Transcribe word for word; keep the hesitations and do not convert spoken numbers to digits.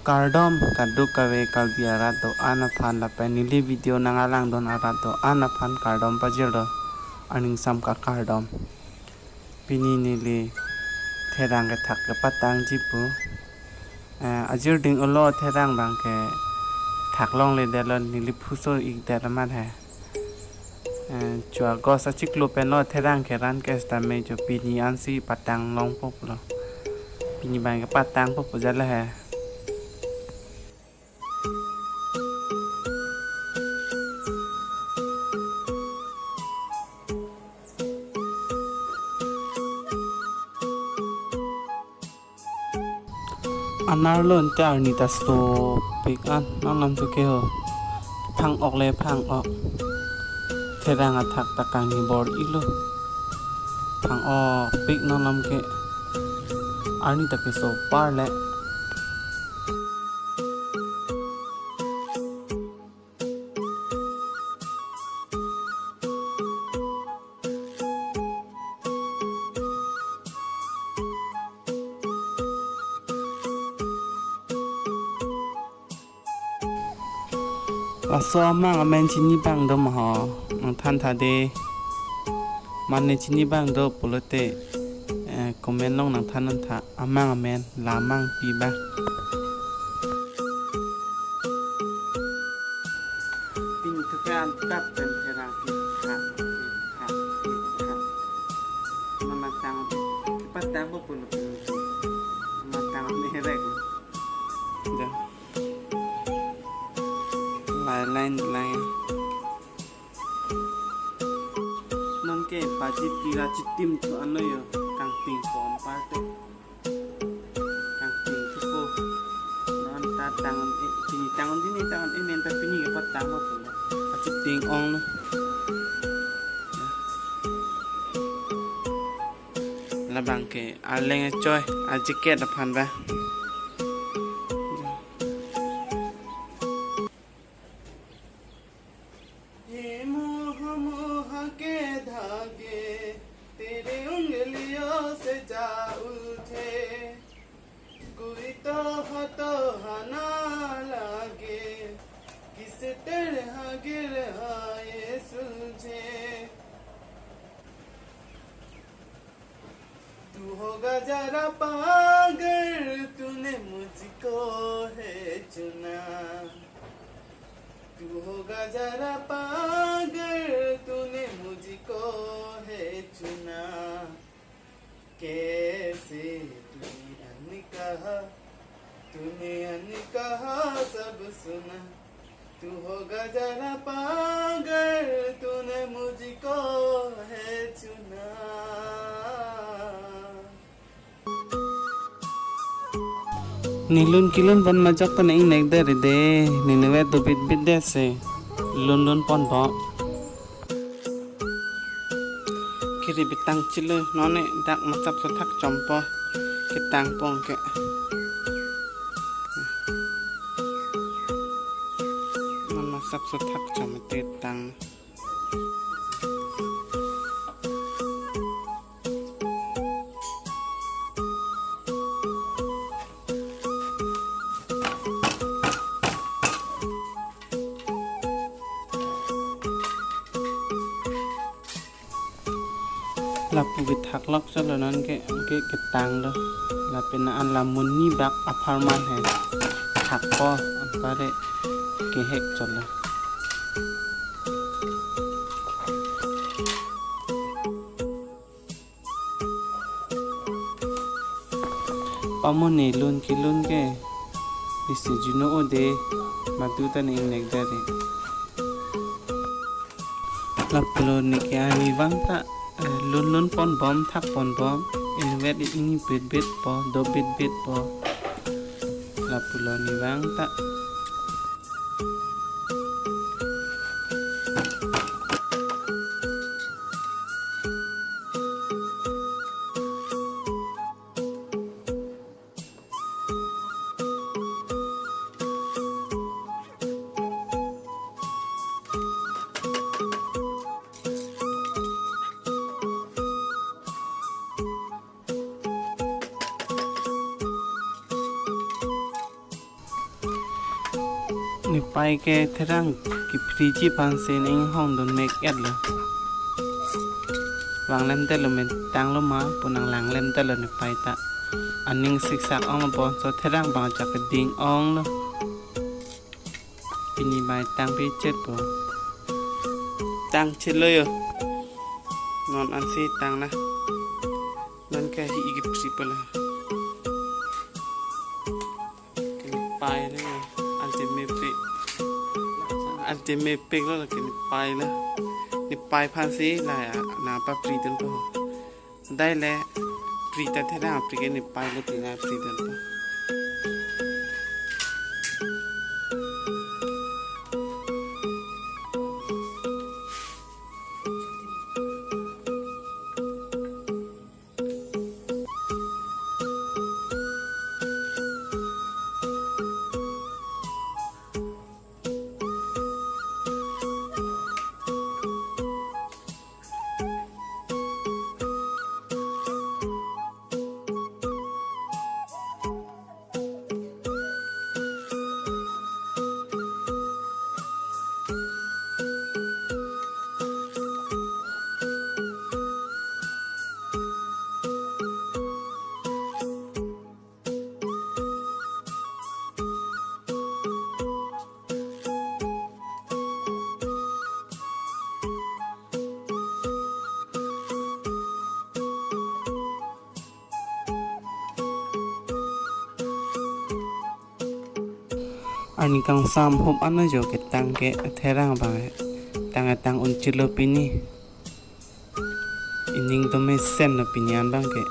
Kardom kadokave Karbi arat do-an aphan lapen neli video nanglangdun arat do-an aphan kardom pajirlo, aning sam ka kardom. Pini neli therang kethak kepatangji pu. Eh, ajir ding ulo therang abang ke thak longledetlo, neli phuso ikdet amat he. Eh, chua gos achiklo pen lo therang keran ke sitame jo pini ansi patang longpo pulo. Pini abang kepatangpo pu jala he. Anerlo ante arni ta sopik an, non lam tu ke ho. Phang-ok le phang-ok. Therang athak ta kangni bor-ilo. Phang-okpik non lam ke. Arni ta keso par le. Laso amang amen chini abang do ma ho, nangthan tha de. Mane chini abang do pulote, eh, comment along nangthan non tha, amang amen, la amang pi ba. Pini thu ke an tap pen therang kethak, kethak, kethak. Mama tang, kepatangpo pulo. Mama tang ni herek. Da. Lai line line. Non ke paji pira chitim thu ano yo, kangping pon parte. Kangping thupo. Non ta tang, eh, pini tang, pini tang, eh, men ta pini kepatangpo pulo. Achitim ong lo. Labang ke arleng achoi, ajacket aphan ba. ये मोह मोह के धागे तेरे उंगलियों से जा उलझे, कोई तो हो तो हना लागे, किस तरह गिर आए सुलझे। तू होगा जरा पागल, तूने मुझको है चुना। तू होगा जरा पागल, तूने मुझको है चुना। कैसे तूने अनकहा, तूने अनकहा सब सुना। तू होगा जरा पागल, तूने मुझको है चुना। Ne lun kelun pon majok ta ne ingnek det re de, ne inutvet do bit bit det si. Lun lun pon bo. Kiri bitang chilo, non ne dak masap so thak chompo, ketang pon ke. Non masap so thak chom te tang. Lapu kethak lok chotlo non ke, ke ketang lo. Lapen an la monit bak apharman he. Thakpo, anpare kehek chotlo. Pamo ne lun kelun ke, isi juno ode, madu ta ne ingnek det re. Lapulo ne ke arnivang ta, eh, lun lun pon bom, thak pon bom, inutvet ingni bit bit po, do bit bit po. Lapulo arnivang ta. Nepei ke therang kepriji aphansi ning hongdun mek-etlo. Vanglemdetlo, me tanglo ma pu nanglang lemdetlo nepei ta. Aning siksak onglo, bonso therang abang chak keding onglo. Pini bai tangpi chetpo. Tang chetlo yo. Non ansi tang na. Non ke hi iki pripala. Kenepei le. Ante mepik. Ante mepiklo, kenepei le. Nepei aphansi la ya nangpapridunpo. Dai le pri ta therang apri ke nepei le tina pridunpo. Arni kangsam hup ano jo ketang ke therang abang. Tang tang un chilo pini. Ining to mesenlo pini an abang ke.